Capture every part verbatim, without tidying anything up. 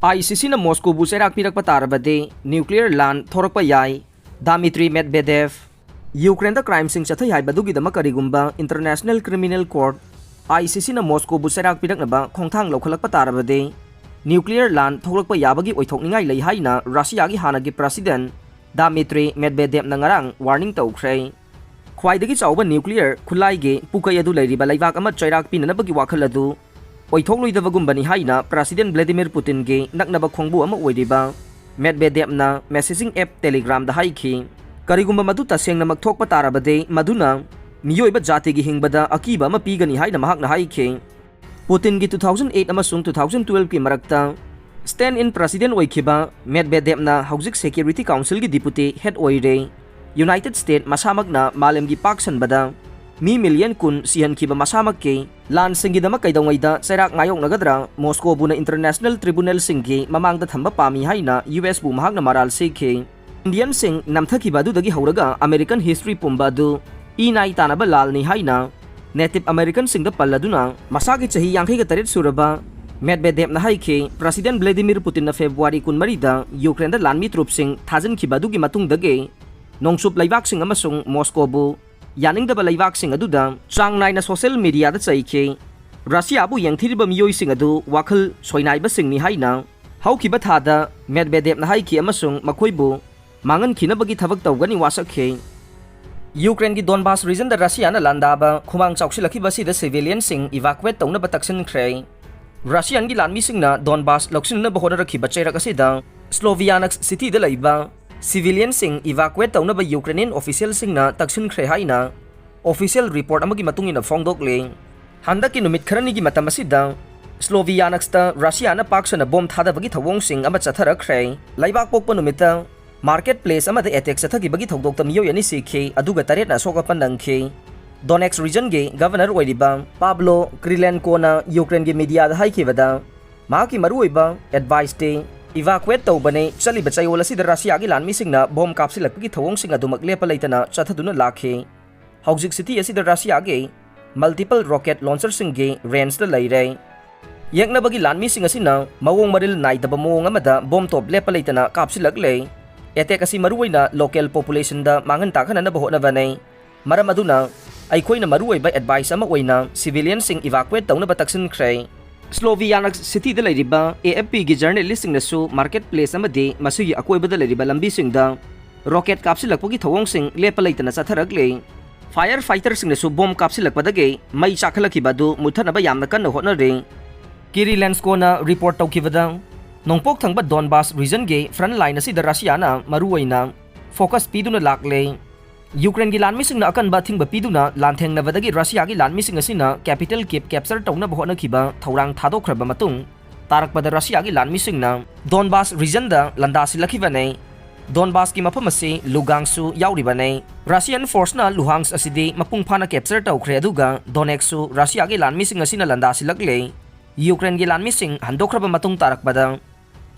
ICCꯅ ꯃꯣꯁꯀꯣꯕꯨ ꯆꯩꯔꯥꯛ ꯄꯤꯔꯛꯄ ꯇꯥꯔꯕꯗꯤ nuclear ꯂꯥꯟ ꯊꯣꯔꯛꯄ ꯌꯥꯏ꯫ Dmitry Medvedev꯫ ꯌꯨꯀ꯭ꯔꯦꯟꯗ crimeꯁꯤꯡ ꯆꯠꯊꯩ ꯍꯥꯏꯕꯗꯨꯒꯤꯗꯃꯛ ꯀꯔꯤꯒꯨꯝꯕ International Criminal Court, ICCꯅ ꯃꯣꯁꯀꯣꯕꯨ ꯆꯩꯔꯥꯛ ꯄꯤꯔꯛꯅꯕ ꯈꯣꯡꯊꯥꯡ ꯂꯧꯈꯠꯂꯛꯄ ꯇꯥꯔꯕꯗꯤ nuclear ꯂꯥꯟ ꯊꯣꯛꯂꯛꯄ ꯌꯥꯕꯒꯤ ꯑꯣꯏꯊꯣꯛꯅꯤꯡꯉꯥꯏ ꯂꯩ ꯍꯥꯏꯅ ꯔꯁꯤꯌꯥꯒꯤ ꯍꯥꯟꯅꯒꯤ president Dmitry Medvedevꯅ ꯉꯔꯥꯡ warning ꯇꯧꯈ꯭ꯔꯦ꯫ ꯈ꯭ꯋꯥꯏꯗꯒꯤ ꯆꯥꯎꯕ nuclear ꯈꯨꯠꯂꯥꯏꯒꯤ ꯄꯨꯀꯩ ꯑꯗꯨ ꯂꯩꯔꯤꯕ ꯂꯩꯕꯥꯛ ꯑꯃ ꯆꯩꯔꯥꯛ ꯄꯤꯅꯅꯕꯒꯤ ꯋꯥꯈꯜ ꯑꯗꯨ ꯑꯣꯏꯊꯣꯛꯂꯣꯏꯗꯕꯒꯨꯝꯕꯅꯤ ꯍꯥꯏꯅ President Vladimir Putinꯒꯤ ꯅꯛꯅꯕ ꯈꯣꯡꯕꯨ ꯑꯃ ꯑꯣꯏꯔꯤꯕ Medvedevꯅ messaging app Telegramꯗ ꯍꯥꯏꯈꯤ꯫ ꯀꯔꯤꯒꯨꯝꯕ ꯃꯗꯨ ꯇꯁꯦꯡꯅꯃꯛ ꯊꯣꯛꯄ ꯇꯥꯔꯕꯗꯤ, ꯃꯗꯨꯅ ꯃꯤꯑꯣꯏꯕ ꯖꯥꯇꯤꯒꯤ ꯍꯤꯡꯕꯗ ꯑꯀꯤꯕ ꯑꯃ ꯄꯤꯒꯅꯤ ꯍꯥꯏꯅ ꯃꯍꯥꯛꯅ ꯍꯥꯏꯈꯤ꯫ Putinꯒꯤ two thousand eight ꯑꯃꯁꯨꯡ two thousand twelveꯀꯤ ꯃꯔꯛꯇ stand-in president ꯑꯣꯏꯈꯤꯕ Medvedevꯅ ꯍꯧꯖꯤꯛ Security Councilꯒꯤ deputy head ꯑꯣꯏꯔꯦ꯫ United States ꯃꯁꯥꯃꯛꯅ ꯃꯥꯂꯦꯝꯒꯤ ꯄꯥꯛ ꯁꯟꯕꯗ ꯃꯤ million ꯀꯨꯟ ꯁꯤꯍꯟꯈꯤꯕ ꯃꯁꯥꯃꯛꯀꯤ ꯂꯥꯟꯁꯤꯡꯒꯤꯗꯃꯛ ꯀꯩꯗꯧꯉꯩꯗ ꯆꯩꯔꯥꯛ ꯃꯥꯌꯣꯛꯅꯒꯗ꯭ꯔꯥ? ꯃꯣꯁꯀꯣꯕꯨꯅ international tribunalꯁꯤꯡꯒꯤ ꯃꯃꯥꯡꯗ ꯊꯝꯕ ꯄꯥꯝꯃꯤ ꯍꯥꯏꯅ USꯕꯨ ꯃꯍꯥꯛꯅ ꯃꯔꯥꯜ ꯁꯤꯈꯤ꯫ Indianꯁꯤꯡ ꯅꯝꯊꯈꯤꯕ ꯑꯗꯨꯗꯒꯤ ꯍꯧꯔꯒ American history ꯄꯨꯝꯕ ꯑꯗꯨ ꯏ ꯅꯥꯏ ꯇꯥꯅꯕ ꯂꯥꯜꯅꯤ ꯍꯥꯏꯅ Native Americanꯁꯤꯡꯗ ꯄꯜꯂꯗꯨꯅ ꯃꯁꯥꯒꯤ ꯆꯍꯤ ꯌꯥꯡꯈꯩꯒ ꯇꯔꯦꯠ ꯁꯨꯔꯕ Medvedevꯅ ꯍꯥꯏꯈꯤ꯫ President Vladimir Putinꯅ February ꯀꯨꯟꯃꯔꯤꯗ ꯌꯨꯀ꯭ꯔꯦꯟꯗ ꯂꯥꯟꯃꯤ troops ꯁꯤꯡ ꯊꯥꯖꯤꯟꯈꯤꯕ ꯑꯗꯨꯒꯤ ꯃꯇꯨꯡꯗꯒꯤ ꯅꯣꯡꯆꯨꯞ ꯂꯩꯕꯥꯛꯁꯤꯡ ꯑꯃꯁꯨꯡ ꯃꯣꯁꯀꯣꯕꯨ ꯌꯥꯅꯤꯡꯗꯕ ꯂꯩꯕꯥꯛꯁꯤꯡ ꯑꯗꯨꯗ ꯆꯥꯡ ꯅꯥꯏꯅ social mediaꯗ ꯆꯩꯈꯤ꯫ ꯔꯁꯤꯌꯥꯕꯨ ꯌꯦꯡꯊꯤꯔꯤꯕ ꯃꯤꯑꯣꯏꯁꯤꯡ ꯑꯗꯨ ꯋꯥꯈꯜ ꯁꯣꯏꯅꯥꯏꯕꯁꯤꯡꯅꯤ ꯍꯥꯏꯅ ꯍꯧꯈꯤꯕ ꯊꯥꯗ Medvedevꯅ ꯍꯥꯏꯈꯤ ꯑꯃꯁꯨꯡ ꯃꯈꯣꯏꯕꯨ ꯃꯥꯡꯍꯟꯈꯤꯅꯕꯒꯤ ꯊꯕꯛ ꯇꯧꯒꯅꯤ ꯋꯥꯁꯛꯈꯤ꯫ ꯌꯨꯀ꯭ꯔꯦꯟꯒꯤ Donbas regionꯗ ꯔꯁꯤꯌꯥꯅ ꯂꯥꯟꯗꯥꯕ ꯈꯨꯃꯥꯡ ꯆꯥꯎꯁꯤꯜꯂꯛꯈꯤꯕ ꯑꯁꯤꯗ civilianꯁꯤꯡ evacuate ꯇꯧꯅꯕ ꯇꯛꯁꯤꯟꯈ꯭ꯔꯦ꯫ ꯔꯁꯤꯌꯥꯟꯒꯤ ꯂꯥꯟꯃꯤꯁꯤꯡꯅ Donbas ꯂꯧꯁꯤꯟꯅꯕ ꯍꯣꯠꯅꯔꯛꯈꯤꯕ ꯆꯩꯔꯛ ꯑꯁꯤꯗ Sloviansk cityꯗ ꯂꯩꯕ civilianꯁꯤꯡ evacuate ꯇꯧꯅꯕ Ukrainian officialꯁꯤꯡꯅ ꯇꯛꯁꯤꯟꯈ꯭ꯔꯦ ꯍꯥꯏꯅ official report ꯑꯃꯒꯤ ꯃꯇꯨꯡ ꯏꯟꯅ ꯐꯣꯡꯗꯣꯛꯂꯤ꯫ ꯍꯟꯗꯛꯀꯤ ꯅꯨꯃꯤꯠ ꯈꯔꯅꯤꯒꯤ ꯃꯇꯝ ꯑꯁꯤꯗ Slovianskꯇ ꯔꯁꯤꯌꯥꯅ ꯄꯥꯛ ꯁꯟꯅ ꯕꯣꯝ ꯊꯥꯗꯕꯒꯤ ꯊꯧꯑꯣꯡꯁꯤꯡ ꯑꯃ ꯆꯠꯊꯔꯛꯈ꯭ꯔꯦ꯫ ꯂꯩꯕꯥꯛ ꯄꯣꯛꯄ ꯅꯨꯃꯤꯠꯇ market place ꯑꯃꯗ attack ꯆꯠꯊꯈꯤꯕꯒꯤ ꯊꯧꯗꯣꯛꯇ ꯃꯤꯑꯣꯏ ꯑꯅꯤ ꯁꯤꯈꯤ, ꯑꯗꯨꯒ ꯇꯔꯦꯠꯅ ꯑꯁꯣꯛ ꯑꯄꯟ ꯅꯪꯈꯤ꯫ Donetsk regionꯒꯤ governor ꯑꯣꯏꯔꯤꯕ Pavlo Krylenkoꯅ Ukraineꯒꯤ mediaꯗ ꯍꯥꯏꯈꯤꯕꯗ, ꯃꯍꯥꯛꯀꯤ ꯃꯔꯨꯑꯣꯏꯕ adviceꯇꯤ evacuate ꯇꯧꯕꯅꯤ꯫ ꯆꯠꯂꯤꯕ ꯆꯌꯣꯜ ꯑꯁꯤꯗ ꯔꯁꯤꯌꯥꯒꯤ ꯂꯥꯟꯃꯤꯁꯤꯡꯅ ꯕꯣꯝ ꯀꯥꯞꯁꯤꯜꯂꯛꯄꯒꯤ ꯊꯧꯑꯣꯡꯁꯤꯡ ꯑꯗꯨꯃꯛ ꯂꯦꯞꯄ ꯂꯩꯇꯅ ꯆꯠꯊꯗꯨꯅ ꯂꯥꯛꯈꯤ꯫ ꯍꯧꯖꯤꯛ city ꯑꯁꯤꯗ ꯔꯁꯤꯌꯥꯒꯤ multiple rocket launcherꯁꯤꯡꯒꯤ rangeꯗ ꯂꯩꯔꯦ꯫ ꯌꯦꯛꯅꯕꯒꯤ ꯂꯥꯟꯃꯤꯁꯤꯡ ꯑꯁꯤꯅ ꯃꯑꯣꯡ ꯃꯔꯤꯜ ꯅꯥꯏꯗꯕ ꯃꯑꯣꯡ ꯑꯃꯗ ꯕꯣꯝ ꯇꯣꯞ ꯂꯦꯞꯄ ꯂꯩꯇꯅ ꯀꯥꯞꯁꯤꯜꯂꯛꯂꯦ꯫ ꯑꯦꯇꯦꯛ ꯑꯁꯤ ꯃꯔꯨꯑꯣꯏꯅ ꯂꯣꯀꯦꯜ ꯄꯣꯄꯨꯂꯦꯁꯟꯗ ꯃꯥꯡꯍꯟ ꯇꯥꯛꯍꯟꯅꯅꯕ ꯍꯣꯠꯅꯕꯅꯤ꯫ ꯃꯔꯝ ꯑꯗꯨꯅ ꯑꯩꯈꯣꯏꯅ ꯃꯔꯨꯑꯣꯏꯕ ꯑꯦꯗꯚꯥꯏꯁ ꯑꯃ ꯑꯣꯏꯅ ꯁꯤꯚꯤꯂꯤꯌꯟꯁꯤꯡ ꯏꯚꯥꯀꯨꯋꯦꯠ ꯇꯧꯅꯕ ꯇꯛꯁꯤꯟꯈ꯭ꯔꯦ꯫ ꯁ꯭ꯂꯣꯚꯤꯌꯥꯅꯛꯁ ꯁꯤꯇꯤꯗ ꯂꯩꯔꯤꯕ ꯑꯦ ꯑꯦꯐ ꯄꯤꯒꯤ ꯖꯔꯅꯦꯂꯤꯁꯁꯤꯡꯅꯁꯨ ꯃꯥꯔꯀꯦꯠ ꯄ꯭ꯂꯦꯁ ꯑꯃꯗꯤ ꯃꯁꯤꯒꯤ ꯑꯀꯣꯏꯕꯗ ꯂꯩꯔꯤꯕ ꯂꯝꯕꯤꯁꯤꯡꯗ ꯔꯣꯀꯦꯠ ꯀꯥꯞꯁꯤꯜꯂꯛꯄꯒꯤ ꯊꯧꯑꯣꯡꯁꯤꯡ ꯂꯦꯞꯄ ꯂꯩꯇꯅ ꯆꯠꯊꯔꯛꯂꯤ꯫ ꯐꯥꯌꯔ ꯐꯥꯏꯇꯔꯁꯤꯡꯅꯁꯨ ꯕꯣꯝ ꯀꯥꯞꯁꯤꯜꯂꯛꯄꯗꯒꯤ ꯃꯩ ꯆꯥꯛꯈꯠꯂꯛꯈꯤꯕ ꯑꯗꯨ ꯃꯨꯠꯊꯠꯅꯕ ꯌꯥꯝꯅ ꯀꯟꯅ ꯍꯣꯠꯅꯔꯤ꯫ ꯀꯤꯔꯤꯂꯦꯟꯁꯀꯣꯅ ꯔꯤꯄꯣꯔꯠ ꯇꯧꯈꯤꯕꯗ, ꯅꯣꯡꯄꯣꯛ ꯊꯪꯕ ꯗꯣꯟꯕꯥꯁ ꯔꯤꯖꯟꯒꯤ ꯐ꯭ꯔꯟꯠ ꯂꯥꯏꯟ ꯑꯁꯤꯗ ꯔꯁꯤꯌꯥꯅ ꯃꯔꯨꯑꯣꯏꯅ ꯐꯣꯀꯁ ꯄꯤꯗꯨꯅ ꯂꯥꯛꯂꯦ꯫ ꯌꯨꯀ꯭ꯔꯦꯟꯒꯤ ꯂꯥꯟꯃꯤꯁꯤꯡꯅ ꯑꯀꯟꯕ ꯑꯊꯤꯡꯕ ꯄꯤꯗꯨꯅ ꯂꯥꯟꯊꯦꯡꯅꯕꯗꯒꯤ ꯔꯁꯤꯌꯥꯒꯤ ꯂꯥꯟꯃꯤꯁꯤꯡ ꯑꯁꯤꯅ ꯀꯦꯄꯤꯇꯦꯜ ꯀꯤꯞ ꯀꯦꯞꯆꯔ ꯇꯧꯅꯕ ꯍꯣꯠꯅꯈꯤꯕ ꯊꯧꯔꯥꯡ ꯊꯥꯗꯣꯛꯈ꯭ꯔꯕ ꯃꯇꯨꯡ ꯇꯥꯔꯛꯄꯗ ꯔꯁꯤꯌꯥꯒꯤ ꯂꯥꯟꯃꯤꯁꯤꯡꯅ ꯗꯣꯟꯕꯥꯁ ꯔꯤꯖꯟꯗ ꯂꯥꯟꯗꯥꯁꯤꯜꯂꯛꯈꯤꯕꯅꯤ꯫ ꯗꯣꯟꯕꯥꯁꯀꯤ ꯃꯐꯝ ꯑꯁꯤ ꯂꯨꯒꯥꯡꯁꯨ ꯌꯥꯎꯔꯤꯕꯅꯤ꯫ ꯔꯁꯤꯌꯟ ꯐꯣꯔꯁꯅ ꯂꯨꯍꯥꯡꯁ ꯑꯁꯤꯗꯤ ꯃꯄꯨꯡ ꯐꯥꯅ ꯀꯦꯞꯆꯔ ꯇꯧꯈ꯭ꯔꯦ, ꯑꯗꯨꯒ ꯗꯣꯅꯦꯛꯁꯁꯨ ꯔꯁꯤꯌꯥꯒꯤ ꯂꯥꯟꯃꯤꯁꯤꯡ ꯑꯁꯤꯅ ꯂꯥꯟꯗꯥꯁꯤꯜꯂꯛꯂꯦ꯫ ꯌꯨꯀ꯭ꯔꯦꯟꯒꯤ ꯂꯥꯟꯃꯤꯁꯤꯡ ꯍꯟꯗꯣꯛꯈ꯭ꯔꯕ ꯃꯇꯨꯡ ꯇꯥꯔꯛꯄꯗ,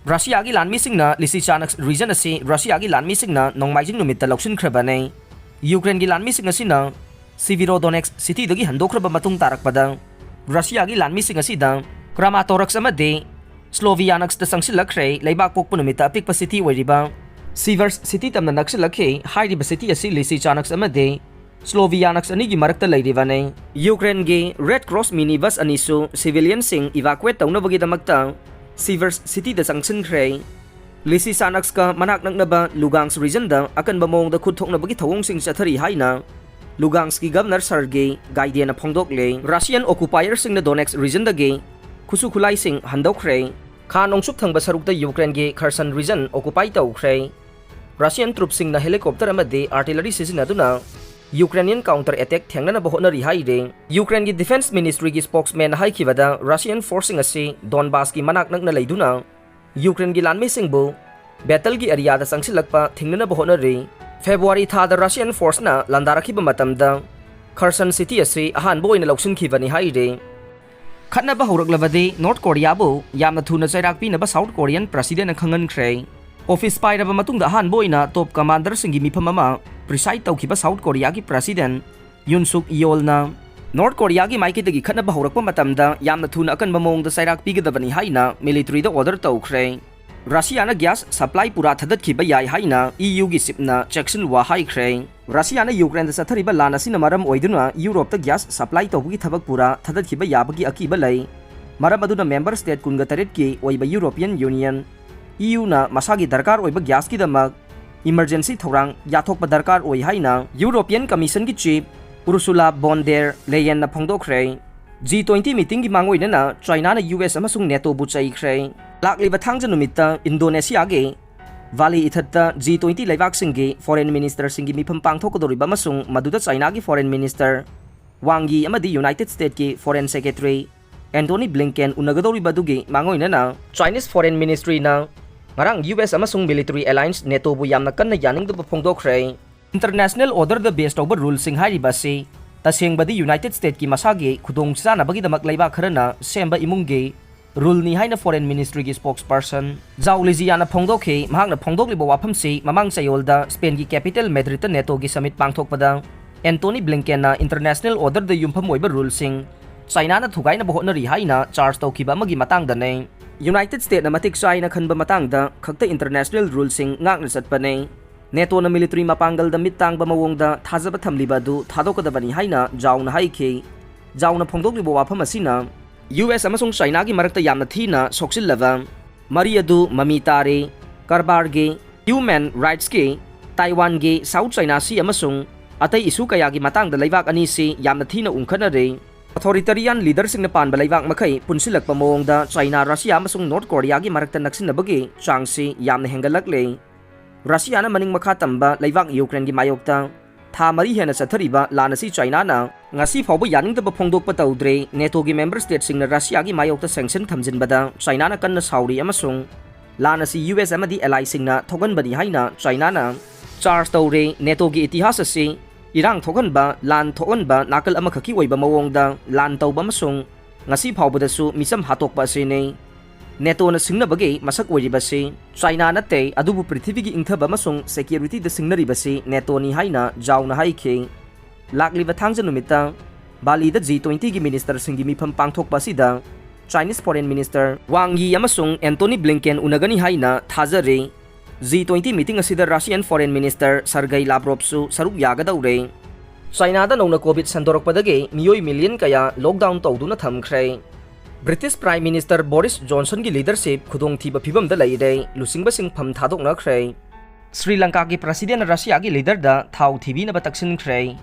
ꯔꯁꯤꯌꯥꯒꯤ ꯂꯥꯟꯃꯤꯁꯤꯡꯅ ꯂꯤꯁꯤꯆꯥꯅꯛꯁ ꯔꯤꯖꯟ ꯑꯁꯤ ꯔꯁꯤꯌꯥꯒꯤ ꯂꯥꯟꯃꯤꯁꯤꯡꯅ ꯅꯣꯡꯃꯥꯏꯖꯤꯡ ꯅꯨꯃꯤꯠꯇ ꯂꯧꯁꯤꯟꯈ꯭ꯔꯕꯅꯤ꯫ ꯌꯨꯀ꯭ꯔꯦꯟꯒꯤ ꯂꯥꯟꯃꯤꯁꯤꯡ ꯑꯁꯤꯅ ꯁꯤꯚꯤꯔꯣꯗꯣꯅꯦꯛꯁ ꯁꯤꯇꯤꯗꯒꯤ ꯍꯟꯗꯣꯛꯈ꯭ꯔꯕ ꯃꯇꯨꯡ ꯇꯥꯔꯛꯄꯗ, ꯔꯁꯤꯌꯥꯒꯤ ꯂꯥꯟꯃꯤꯁꯤꯡ ꯑꯁꯤꯗ ꯀ꯭ꯔꯥꯃꯥꯇꯣꯔꯛꯁ ꯑꯃꯗꯤ ꯁ꯭ꯂꯣꯚꯤꯌꯥꯅꯛꯁꯇ ꯆꯪꯁꯤꯜꯂꯛꯈ꯭ꯔꯦ꯫ ꯂꯩꯕꯥꯛ ꯄꯣꯛꯄ ꯅꯨꯃꯤꯠꯇ ꯑꯄꯤꯛꯄ ꯁꯤꯇꯤ ꯑꯣꯏꯔꯤꯕ ꯁꯤꯚꯔꯁ ꯁꯤꯇꯤ ꯇꯝꯅ ꯅꯛꯁꯤꯜꯂꯛꯈꯤ꯫ ꯍꯥꯏꯔꯤꯕ ꯁꯤꯇꯤ ꯑꯁꯤ ꯂꯤꯁꯤꯆꯥꯅꯛꯁ ꯑꯃꯗꯤ ꯁ꯭ꯂꯣꯚꯤꯌꯥꯅꯛꯁ ꯑꯅꯤꯒꯤ ꯃꯔꯛꯇ ꯂꯩꯔꯤꯕꯅꯤ꯫ ꯌꯨꯀ꯭ꯔꯦꯟꯒꯤ ꯔꯦꯗ ꯀ꯭ꯔꯣꯁ ꯃꯤꯅꯤ ꯕꯁ ꯑꯅꯤꯁꯨ ꯁꯤꯚꯤꯂꯤꯌꯟꯁꯤꯡ ꯏꯚꯥꯀꯨꯋꯦꯠ ꯇꯧꯅꯕꯒꯤꯗꯃꯛꯇ ꯁꯤꯚꯔꯁ ꯁꯤꯇꯤꯗ ꯆꯪꯁꯤꯟꯈ꯭ꯔꯦ꯫ ꯂꯤꯁꯤꯆꯥꯅꯛꯁꯀ ꯃꯅꯥꯛ ꯅꯛꯅꯕ ꯂꯨꯒꯥꯡꯁ ꯔꯤꯖꯟꯗ ꯑꯀꯟꯕ ꯃꯑꯣꯡꯗ ꯈꯨꯠ ꯊꯣꯛꯅꯕꯒꯤ ꯊꯧꯑꯣꯡꯁꯤꯡ ꯆꯠꯊꯔꯤ ꯍꯥꯏꯅ ꯂꯨꯒꯥꯡꯁꯀꯤ ꯒꯚꯔꯅꯔ ꯁꯔꯒꯤ ꯒꯥꯏꯗꯦꯅ ꯐꯣꯡꯗꯣꯛꯂꯦ꯫ ꯔꯁꯤꯌꯟ ꯑꯣꯀꯨꯄꯥꯌꯔꯁꯤꯡꯅ ꯗꯣꯅꯦꯛꯁ ꯔꯤꯖꯟꯗꯒꯤ ꯈꯨꯠꯁꯨ ꯈꯨꯠꯂꯥꯏꯁꯤꯡ ꯍꯟꯗꯣꯛꯈ꯭ꯔꯦ꯫ ꯈꯥ ꯅꯣꯡꯆꯨꯞ ꯊꯪꯕ ꯁꯔꯨꯛꯇ ꯌꯨꯀ꯭ꯔꯦꯟꯒꯤ ꯈꯔꯁꯟ ꯔꯤꯖꯟ ꯑꯣꯀꯨꯄꯥꯏ ꯇꯧꯈ꯭ꯔꯦ꯫ ꯔꯁꯤꯌꯟ ꯇ꯭ꯔꯨꯞꯁꯤꯡꯅ ꯍꯦꯂꯤꯀꯣꯞꯇꯔ ꯑꯃꯗꯤ ꯑꯥꯔꯇꯤꯂꯔꯤ ꯁꯤꯖꯤꯟꯅꯗꯨꯅ ꯌꯨꯀ꯭ꯔꯦꯅꯤꯌꯟ ꯀꯥꯎꯟꯇꯔ ꯑꯦꯇꯦꯛ ꯊꯦꯡꯅꯅꯕ ꯍꯣꯠꯅꯔꯤ ꯍꯥꯏꯔꯤ꯫ ꯌꯨꯀ꯭ꯔꯦꯟꯒꯤ ꯗꯤꯐꯦꯟꯁ ꯃꯤꯅꯤꯁꯇ꯭ꯔꯤꯒꯤ ꯁ꯭ꯄꯣꯛꯁꯃꯦꯟꯅ ꯍꯥꯏꯈꯤꯕꯗ, ꯔꯁꯤꯌꯟ ꯐꯣꯔꯁꯁꯤꯡ ꯑꯁꯤ ꯗꯣꯟꯕꯥꯁꯀꯤ ꯃꯅꯥꯛ ꯅꯛꯅ ꯂꯩꯗꯨꯅ ꯌꯨꯀ꯭ꯔꯦꯟꯒꯤ ꯂꯥꯟꯃꯤꯁꯤꯡꯕꯨ ꯕꯦꯇꯜꯒꯤ ꯑꯦꯔꯤꯌꯥꯗ ꯆꯪꯁꯤꯜꯂꯛꯄ ꯊꯤꯡꯅꯅꯕ ꯍꯣꯠꯅꯔꯤ꯫ ꯐꯦꯕ꯭ꯔꯨꯋꯥꯔꯤ ꯊꯥꯗ ꯔꯁꯤꯌꯟ ꯐꯣꯔꯁꯅ ꯂꯥꯟꯗꯥꯔꯛꯈꯤꯕ ꯃꯇꯝꯗ ꯈꯔꯁꯟ ꯁꯤꯇꯤ ꯑꯁꯤ ꯑꯍꯥꯟꯕ ꯑꯣꯏꯅ ꯂꯧꯁꯤꯟꯈꯤꯕꯅꯤ ꯍꯥꯏꯔꯤ꯫ ꯈꯠꯅꯕ ꯍꯧꯔꯛꯂꯕꯗꯤ ꯅꯣꯔꯠ ꯀꯣꯔꯤꯌꯥꯕꯨ ꯌꯥꯝꯅ ꯊꯨꯅ ꯆꯩꯔꯥꯛ ꯄꯤꯅꯕ ꯁꯥꯎꯠ ꯀꯣꯔꯤꯌꯟ ꯄ꯭ꯔꯁꯤꯗꯦꯟꯠꯅ ꯈꯪꯍꯟꯈ꯭ꯔꯦ꯫ ꯑꯣꯐꯤꯁ ꯄꯥꯏꯔꯕ ꯃꯇꯨꯡꯗ ꯑꯍꯥꯟꯕ ꯑꯣꯏꯅ ꯇꯣꯞ ꯀꯃꯥꯟꯗꯔꯁꯤꯡꯒꯤ ꯃꯤꯐꯝ ꯑꯃ ꯄ꯭ꯔꯤꯁꯥꯏꯗ ꯇꯧꯈꯤꯕ ꯁꯥꯎꯠ ꯀꯣꯔꯤꯌꯥꯒꯤ ꯄ꯭ꯔꯁꯤꯗꯦꯟꯠ ꯌꯨꯟ ꯁꯨꯛ ꯌꯣꯜꯅ ꯅꯣꯔꯠ ꯀꯣꯔꯤꯌꯥꯒꯤ ꯃꯥꯏꯀꯩꯗꯒꯤ ꯈꯠꯅꯕ ꯍꯧꯔꯛꯄ ꯃꯇꯝꯗ ꯌꯥꯝꯅ ꯊꯨꯅ ꯑꯀꯟꯕ ꯃꯑꯣꯡꯗ ꯆꯩꯔꯥꯛ ꯄꯤꯒꯗꯕꯅꯤ ꯍꯥꯏꯅ ꯃꯤꯂꯤꯇꯔꯤꯗ ꯑꯣꯔꯗꯔ ꯇꯧꯈ꯭ꯔꯦ꯫ ꯔꯁꯤꯌꯥꯅ ꯒ꯭ꯌꯥꯁ ꯁꯄ꯭ꯂꯥꯏ ꯄꯨꯔꯥ ꯊꯥꯗꯠꯈꯤꯕ ꯌꯥꯏ ꯍꯥꯏꯅ ꯏꯌꯨꯒꯤ ꯆꯤꯞꯅ ꯆꯦꯛꯁꯤꯟꯋꯥ ꯍꯥꯏꯈ꯭ꯔꯦ꯫ ꯔꯁꯤꯌꯥꯅ ꯌꯨꯀ꯭ꯔꯦꯟꯗ ꯆꯠꯊꯔꯤꯕ ꯂꯥꯟ ꯑꯁꯤꯅ ꯃꯔꯝ ꯑꯣꯏꯗꯨꯅ ꯌꯨꯔꯣꯞꯇ ꯒ꯭ꯌꯥꯁ ꯁꯄ꯭ꯂꯥꯏ ꯇꯧꯕꯒꯤ ꯊꯕꯛ ꯄꯨꯔꯥ ꯊꯥꯗꯠꯈꯤꯕ ꯌꯥꯕꯒꯤ ꯑꯀꯤꯕ ꯂꯩ꯫ ꯃꯔꯝ ꯑꯗꯨꯅ ꯃꯦꯝꯕꯔ ꯁ꯭ꯇꯦꯠ ꯀꯨꯟꯒ ꯇꯔꯦꯠꯀꯤ ꯑꯣꯏꯕ ꯌꯨꯔꯣꯄꯤꯌꯟ ꯌꯨꯅꯤꯌꯟ, ꯏꯌꯨꯅ ꯃꯁꯥꯒꯤ ꯗꯔꯀꯥꯔ ꯑꯣꯏꯕ ꯒ꯭ꯌꯥꯁꯀꯤꯗꯃꯛ ꯏꯃꯔꯖꯦꯟꯁꯤ ꯊꯧꯔꯥꯡ ꯌꯥꯊꯣꯛꯄ ꯗꯔꯀꯥꯔ ꯑꯣꯏ ꯍꯥꯏꯅ ꯌꯨꯔꯣꯄꯤꯌꯟ ꯀꯃꯤꯁꯟꯒꯤ ꯆꯤꯐ ꯎꯔꯁꯨꯂꯥ ꯕꯣꯟ ꯗꯦꯔ ꯂꯦꯌꯦꯟꯅ ꯐꯣꯡꯗꯣꯛꯈ꯭ꯔꯦ꯫ ꯖꯤ ꯇ꯭ꯋꯦꯟꯇꯤ ꯃꯤꯇꯤꯡꯒꯤ ꯃꯥꯡꯑꯣꯏꯅꯅ ꯆꯥꯏꯅꯥꯅ ꯌꯨ ꯑꯦꯁ ꯑꯃꯁꯨꯡ ꯅꯦꯇꯣꯕꯨ ꯆꯩꯈ꯭ꯔꯦ꯫ ꯂꯥꯛꯂꯤꯕ ꯊꯥꯡꯖ ꯅꯨꯃꯤꯠꯇ ꯏꯟꯗꯣꯅꯦꯁꯤꯌꯥꯒꯤ ꯕꯥꯂꯤ ꯏꯊꯠꯇ ꯖꯤ ꯇ꯭ꯋꯦꯟꯇꯤ ꯂꯩꯕꯥꯛꯁꯤꯡꯒꯤ ꯐꯣꯔꯦꯟ ꯃꯤꯅꯤꯁꯇꯔꯁꯤꯡꯒꯤ ꯃꯤꯐꯝ ꯄꯥꯡꯊꯣꯛꯀꯗꯧꯔꯤꯕ ꯑꯃꯁꯨꯡ ꯃꯗꯨꯗ ꯆꯥꯏꯅꯥꯒꯤ ꯐꯣꯔꯦꯟ ꯃꯤꯅꯤꯁꯇꯔ ꯋꯥꯡ ꯌꯤ ꯑꯃꯗꯤ ꯌꯨꯅꯥꯏꯇꯦꯗ ꯁ꯭ꯇꯦꯠꯀꯤ ꯐꯣꯔꯦꯟ ꯁꯦꯀ꯭ꯔꯦꯇꯔꯤ ꯑꯦꯟꯇꯣꯅꯤ ꯕ꯭ꯂꯤꯡꯀꯦꯟ ꯎꯅꯒꯗꯧꯔꯤꯕ ꯑꯗꯨꯒꯤ ꯃꯥꯡꯑꯣꯏꯅꯅ ꯆꯥꯏꯅꯤꯁ ꯐꯣꯔꯦꯟ ꯃꯤꯅꯤꯁꯇ꯭ꯔꯤꯅ ꯉꯔꯥꯡ ꯌꯨ ꯑꯦꯁ ꯑꯃꯁꯨꯡ ꯃꯤꯂꯤꯇꯔꯤ ꯑꯦꯂꯥꯏꯟꯁ ꯅꯦꯇꯣꯕꯨ ꯌꯥꯝꯅ ꯀꯟꯅ ꯌꯥꯅꯤꯡꯗꯕ ꯐꯣꯡꯗꯣꯛꯈ꯭ꯔꯦ꯫ ꯏꯟꯇꯔꯅꯦꯁꯅꯦꯜ ꯑꯣꯔꯗꯔꯗ ꯕꯦꯁ ꯇꯧꯕ ꯔꯨꯜꯁꯤꯡ ꯍꯥꯏꯔꯤꯕ ꯑꯁꯤ ꯇꯁꯦꯡꯕꯗꯤ ꯌꯨꯅꯥꯏꯇꯦꯗ ꯁ꯭ꯇꯦꯠꯀꯤ ꯃꯁꯥꯒꯤ ꯈꯨꯗꯣꯡꯆꯥꯅꯕꯒꯤꯗꯃꯛ ꯂꯩꯕꯥꯛ ꯈꯔꯅ ꯁꯦꯝꯕ ꯏꯃꯨꯡꯒꯤ ꯔꯨꯜꯅꯤ ꯍꯥꯏꯅ ꯐꯣꯔꯦꯟ ꯃꯤꯅꯤꯁꯇ꯭ꯔꯤꯒꯤ ꯁ꯭ꯄꯣꯛꯁꯄꯔꯁꯟ ꯖꯥꯎ ꯂꯤꯖꯤꯌꯥꯅ ꯐꯣꯡꯗꯣꯛꯈꯤ꯫ ꯃꯍꯥꯛꯅ ꯐꯣꯡꯗꯣꯛꯂꯤꯕ ꯋꯥꯐꯝꯁꯤ ꯃꯃꯥꯡ ꯆꯌꯣꯜꯗ ꯁ꯭ꯄꯦꯟꯒꯤ ꯀꯦꯄꯤꯇꯦꯜ ꯃꯦꯗ꯭ꯔꯤꯗꯇ ꯅꯦꯇꯣꯒꯤ ꯁꯃꯤꯠ ꯄꯥꯡꯊꯣꯛꯄꯗ ꯑꯦꯟꯇꯣꯅꯤ ꯕ꯭ꯂꯤꯡꯀꯦꯟꯅ ꯏꯟꯇꯔꯅꯦꯁꯅꯦꯜ ꯑꯣꯔꯗꯔꯗ ꯌꯨꯝꯐꯝ ꯑꯣꯏꯕ ꯔꯨꯜꯁꯤꯡ ꯆꯥꯏꯅꯥꯅ ꯊꯨꯒꯥꯏꯅꯕ ꯍꯣꯠꯅꯔꯤ ꯍꯥꯏꯅ ꯆꯥꯔꯖ ꯇꯧꯈꯤꯕ ꯑꯃꯒꯤ ꯃꯇꯥꯡꯗꯅꯤ꯫ ꯌꯨꯅꯥꯏꯇꯦꯗ ꯁ꯭ꯇꯦꯠꯅ ꯃꯇꯤꯛ ꯆꯥꯏꯅ ꯈꯟꯕ ꯃꯇꯥꯡꯗ ꯈꯛꯇ ꯏꯟꯇꯔꯅꯦꯁꯅꯦꯜ ꯔꯨꯜꯁꯤꯡ ꯉꯥꯛꯅ ꯆꯠꯄꯅꯤ꯫ ꯅꯦꯇꯣꯅ ꯃꯤꯂꯤꯇꯔꯤ ꯃꯄꯥꯡꯒꯜꯗ ꯃꯤꯠ ꯇꯥꯡꯕ ꯃꯑꯣꯡꯗ ꯊꯥꯖꯕ ꯊꯝꯂꯤꯕ ꯑꯗꯨ ꯊꯥꯗꯣꯛꯀꯗꯕꯅꯤ ꯍꯥꯏꯅ ꯖꯥꯎꯅ ꯍꯥꯏꯈꯤ꯫ ꯖꯥꯎꯅ ꯐꯣꯡꯗꯣꯛꯂꯤꯕ ꯋꯥꯐꯝ ꯑꯁꯤꯅ ꯌꯨ ꯑꯦꯁ ꯑꯃꯁꯨꯡ ꯆꯥꯏꯅꯥꯒꯤ ꯃꯔꯛꯇ ꯌꯥꯝꯅ ꯊꯤꯅ ꯁꯣꯛꯆꯤꯜꯂꯕ ꯃꯔꯤ ꯑꯗꯨ ꯃꯃꯤ ꯇꯥꯔꯦ꯫ ꯀꯔꯕꯥꯔꯒꯤ, ꯍ꯭ꯌꯨꯃꯦꯟ ꯔꯥꯏꯠꯁꯀꯤ, ꯇꯥꯏꯋꯥꯟꯒꯤ, ꯁꯥꯎꯊ ꯆꯥꯏꯅꯥ ꯁꯤ ꯑꯃꯁꯨꯡ ꯑꯇꯩ ꯏꯁꯨ ꯀꯌꯥꯒꯤ ꯃꯇꯥꯡꯗ ꯂꯩꯕꯥꯛ ꯑꯅꯤꯁꯤ ꯌꯥꯝꯅ ꯊꯤꯅ ꯎꯪꯈꯠꯅꯔꯦ꯫ ꯑꯣꯊꯣꯔꯤꯇꯔꯤꯌꯥꯟ ꯂꯤꯗꯔꯁꯤꯡꯅ ꯄꯥꯟꯕ ꯂꯩꯕꯥꯛ ꯃꯈꯩ ꯄꯨꯟꯁꯤꯜꯂꯛꯄ ꯃꯑꯣꯡꯗ ꯆꯥꯏꯅꯥ, ꯔꯁꯤꯌꯥ ꯑꯃꯁꯨꯡ ꯅꯣꯔꯠ ꯀꯣꯔꯤꯌꯥꯒꯤ ꯃꯔꯛꯇ ꯅꯛꯁꯤꯟꯅꯕꯒꯤ ꯆꯥꯡꯁꯤ ꯌꯥꯝꯅ ꯍꯦꯟꯒꯠꯂꯛꯂꯦ꯫ ꯔꯁꯤꯌꯥꯅ ꯃꯅꯤꯡ ꯃꯈꯥ ꯇꯝꯕ ꯂꯩꯕꯥꯛ ꯌꯨꯀ꯭ꯔꯦꯟꯒꯤ ꯃꯥꯌꯣꯛꯇ ꯊꯥ ꯃꯔꯤ ꯍꯦꯟꯅ ꯆꯠꯊꯔꯤꯕ ꯂꯥꯟ ꯑꯁꯤ ꯆꯥꯏꯅꯥꯅ ꯉꯁꯤ ꯐꯥꯎꯕ ꯌꯥꯅꯤꯡꯗꯕ ꯐꯣꯡꯗꯣꯛꯄ ꯇꯧꯗ꯭ꯔꯦ꯫ ꯅꯦꯇꯣꯒꯤ ꯃꯦꯝꯕꯔ ꯁ꯭ꯇꯦꯠꯁꯤꯡꯅ ꯔꯁꯤꯌꯥꯒꯤ ꯃꯥꯌꯣꯛꯇ ꯁꯦꯡꯁꯟ ꯊꯝꯖꯤꯟꯕꯗ ꯆꯥꯏꯅꯥꯅ ꯀꯟꯅ ꯁꯥꯎꯔꯤ ꯑꯃꯁꯨꯡ ꯂꯥꯟ ꯑꯁꯤ ꯌꯨ ꯑꯦꯁ ꯑꯃꯗꯤ ꯑꯦꯂꯥꯏꯁꯤꯡꯅ ꯊꯣꯛꯍꯟꯕꯅꯤ ꯍꯥꯏꯅ ꯆꯥꯏꯅꯥꯅ ꯆꯥꯔꯖ ꯇꯧꯔꯦ꯫ ꯅꯦꯇꯣꯒꯤ ꯏꯇꯤꯍꯥꯁ ꯑꯁꯤ ꯏꯔꯥꯡ ꯊꯣꯛꯍꯟꯕ, ꯂꯥꯟ ꯊꯣꯛꯍꯟꯕ, ꯅꯥꯀꯜ ꯑꯃꯈꯛꯀꯤ ꯑꯣꯏꯕ ꯃꯑꯣꯡꯗ ꯂꯥꯟ ꯇꯧꯕ ꯑꯃꯁꯨꯡ ꯉꯁꯤ ꯐꯥꯎꯕꯗꯁꯨ ꯃꯤꯆꯝ ꯍꯥꯠꯇꯣꯛꯄ ꯑꯁꯤꯅꯤ꯫ ꯅꯦꯇꯣꯅ ꯁꯤꯡꯅꯕꯒꯤ ꯃꯁꯛ ꯑꯣꯏꯔꯤꯕꯁꯤ ꯆꯥꯏꯅꯥ ꯅꯠꯇꯦ, ꯑꯗꯨꯕꯨ ꯄ꯭ꯔꯤꯊꯤꯕꯤꯒꯤ ꯏꯪꯊꯕ ꯑꯃꯁꯨꯡ ꯁꯦꯀ꯭ꯌꯨꯔꯤꯇꯤꯗ ꯁꯤꯡꯅꯔꯤꯕꯁꯤ ꯅꯦꯇꯣꯅꯤ ꯍꯥꯏꯅ ꯖꯥꯎꯅ ꯍꯥꯏꯈꯤ꯫ ꯂꯥꯛꯂꯤꯕ ꯊꯥꯡꯖ ꯅꯨꯃꯤꯠꯇ ꯕꯥꯂꯤꯗ ꯖꯤ ꯇ꯭ꯋꯦꯟꯇꯤꯒꯤ ꯃꯤꯅꯤꯁꯇꯔꯁꯤꯡꯒꯤ ꯃꯤꯐꯝ ꯄꯥꯡꯊꯣꯛꯄ ꯑꯁꯤꯗ ꯆꯥꯏꯅꯤꯁ ꯐꯣꯔꯦꯟ ꯃꯤꯅꯤꯁꯇꯔ ꯋꯥꯡ ꯌꯤ ꯑꯃꯁꯨꯡ ꯑꯦꯟꯇꯣꯅꯤ ꯕ꯭ꯂꯤꯡꯀꯦꯟ ꯎꯅꯒꯅꯤ ꯍꯥꯏꯅ ꯊꯥꯖꯔꯤ꯫ ꯖꯤ ꯇ꯭ꯋꯦꯟꯇꯤ ꯃꯤꯇꯤꯡ ꯑꯁꯤꯗ ꯔꯁꯤꯌꯥꯟ ꯐꯣꯔꯦꯟ ꯃꯤꯅꯤꯁꯇꯔ ꯁꯔꯒꯩ ꯂꯥꯕ꯭ꯔꯣꯞꯁꯨ ꯁꯔꯨꯛ ꯌꯥꯒꯗꯧꯔꯦ꯫ ꯆꯥꯏꯅꯥꯗ ꯅꯧꯅ ꯀꯣꯚꯤꯗ ꯁꯟꯗꯣꯔꯛꯄꯗꯒꯤ ꯃꯤꯑꯣꯏ ꯃꯤꯂꯤꯌꯟ ꯀꯌꯥ ꯂꯣꯛꯗꯥꯎꯟ ꯇꯧꯗꯨꯅ ꯊꯝꯈ꯭ꯔꯦ꯫ ꯕ꯭ꯔꯤꯇꯤꯁ ꯄ꯭ꯔꯥꯏꯝ ꯃꯤꯅꯤꯁꯇꯔ ꯕꯣꯔꯤꯁ ꯖꯣꯟꯁꯟꯒꯤ ꯂꯤꯗꯔꯁꯤꯞ ꯈꯨꯗꯣꯡꯊꯤꯕ ꯐꯤꯕꯝꯗ ꯂꯩꯔꯦ, ꯂꯨꯆꯤꯡꯕꯁꯤꯡ ꯐꯝ ꯊꯥꯗꯣꯛꯅꯈ꯭ꯔꯦ꯫ ꯁ꯭ꯔꯤ ꯂꯪꯀꯥꯒꯤ ꯄ꯭ꯔꯁꯤꯗꯦꯟꯅ ꯔꯁꯤꯌꯥꯒꯤ ꯂꯤꯗꯔꯗ ꯊꯥꯎ ꯊꯤꯕꯤꯅꯕ ꯇꯛꯁꯤꯟꯈ꯭ꯔꯦ꯫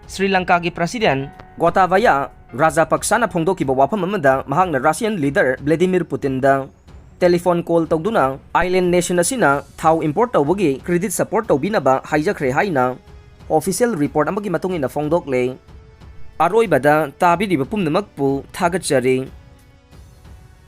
ꯁ꯭ꯔꯤ ꯂꯪꯀꯥꯒꯤ ꯄ꯭ꯔꯁꯤꯗꯦꯟ ꯒꯣꯇꯥꯕꯌꯥ ꯔꯥꯖꯥꯄꯛꯁꯥꯅ ꯐꯣꯡꯗꯣꯛꯈꯤꯕ ꯋꯥꯐꯝ ꯑꯃꯗ ꯃꯍꯥꯛꯅ ꯔꯁꯤꯌꯥꯟ ꯂꯤꯗꯔ ꯚ꯭ꯂꯦꯗꯤꯃꯤꯔ ꯄꯨꯇꯤꯟꯗ ꯇꯦꯂꯤꯐꯣꯟ ꯀꯣꯜ ꯇꯧꯗꯨꯅ ꯑꯥꯏꯂꯦꯟ ꯅꯦꯁꯟ ꯑꯁꯤꯅ ꯊꯥꯎ ꯏꯝꯄꯣꯔꯠ ꯇꯧꯕꯒꯤ ꯀ꯭ꯔꯦꯗꯤꯠ ꯁꯄꯣꯔꯠ ꯇꯧꯕꯤꯅꯕ ꯍꯥꯏꯖꯈ꯭ꯔꯦ ꯍꯥꯏꯅ ꯑꯣꯐꯤꯁꯤꯌꯦꯜ ꯔꯤꯄꯣꯔꯠ ꯑꯃꯒꯤ ꯃꯇꯨꯡ ꯏꯟꯅ ꯐꯣꯡꯗꯣꯛꯂꯦ꯫ ꯑꯔꯣꯏꯕꯗ ꯇꯥꯕꯤꯔꯤꯕ ꯄꯨꯝꯅꯃꯛꯄꯨ ꯊꯥꯒꯠꯆꯔꯤ꯫